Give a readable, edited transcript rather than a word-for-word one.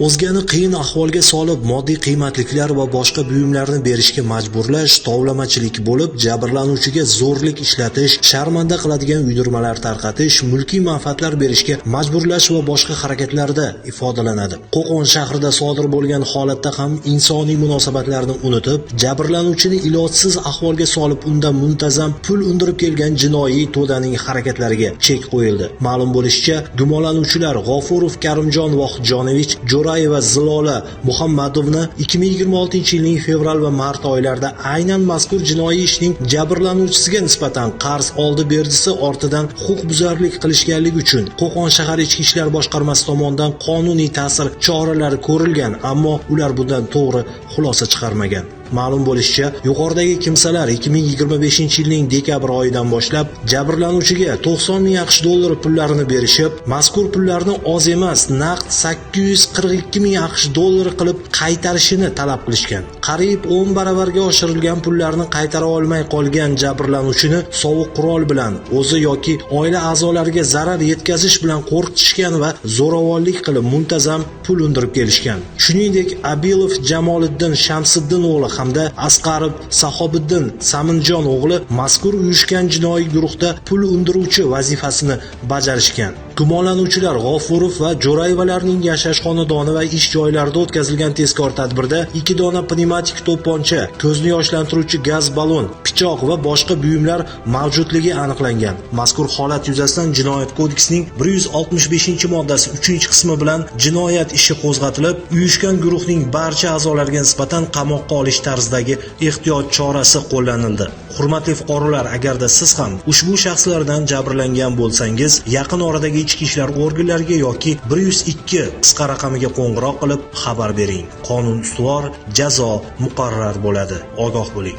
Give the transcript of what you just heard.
O'zgani qiyin ahvolga solib, moddiy qiymatliklar va boshqa buyumlarni berishga majburlash tovlamachilik bo'lib, jabrlanuvchiga zo'rlik ishlatish, sharmanda qiladigan uydirmalar tarqatish, mulkiy manfaatlar berishga majburlash va boshqa harakatlarda ifodalanadi. Qo'qon shahrida sodir bo'lgan holatda ham insoniy munosabatlarni unutib, jabrlanuvchini ilojsiz ahvolga solib, undan muntazam pul undirib kelgan jinoiy to'daning harakatlariga chek qo'yildi. Ma'lum bo'lishicha, gumonlanuvchilar G'ofurov Karimjon Vohidjonovich, Jo'rayeva Zilola Muhammadovna 2026-yilning fevral va mart oylarida aynan mazkur jinoiy ishning jabrlanuvchisiga nisbatan qarz oldi berdisi ortidan huquqbuzarlik qilishganligi uchun Qo'qon shahar Ichki ishlar boshqarmasi tomonidan qonuniy ta'sir choralari ko'rilgan, ammo ular bundan to'g'ri xulosa chiqarmagan. Ma'lum bo'lishicha, yuqoridagi kimsalar 2025-yilning dekabr oyidan boshlab jabrlanuvchiga 90 ming AQSh dollari pullarini berishib, mazkur pullarni oz emas, naqd 842 ming AQSh dollari qilib qaytarishini talab qilishgan. Qariyb 10 baravarga oshirilgan pullarni qaytara olmay qolgan jabrlanuvchini sovuq qurol bilan o'zi yoki oila a'zolariga zarar yetkazish bilan qo'rqitishgan va zo'ravonlik qilib muntazam pul undirib kelishgan. Shuningdek, Abilov Jamoliddin Shamsiddin o'g'li hamda Asqarov Sahobiddin Saminjon o'g'li mazkur uyushgan jinoiy guruhda pul undiruvchi vazifasini bajarishgan. Gumonlanuvchilar G'ofurov va Jo'rayevalarning yashash xonadoni va ish joylarida o'tkazilgan tezkor tadbirda 2 dona pnevmatik to'pponcha, ko'zni yoshlantiruvchi gaz ballon, pichoq va boshqa buyumlar mavjudligi aniqlangan. Mazkur holat yuzasidan Jinoyat kodeksining 165-moddasi 3-qismi bilan jinoyat ishi qo'zg'atilib, uyushgan guruhning barcha a'zolariga nisbatan qamoqqa olish tarzidagi ehtiyot chorasi qo'llanildi. Hurmatli fuqarolar, agarda siz ham ushbu shaxslardan jabrlangan bo'lsangiz, yaqin oradagi ichki ishlar organlariga yoki 102 qisqa raqamiga qo'ng'iroq qilib xabar bering. Qonun ustuvor, jazo muqarrar bo'ladi. Ogoh bo'ling.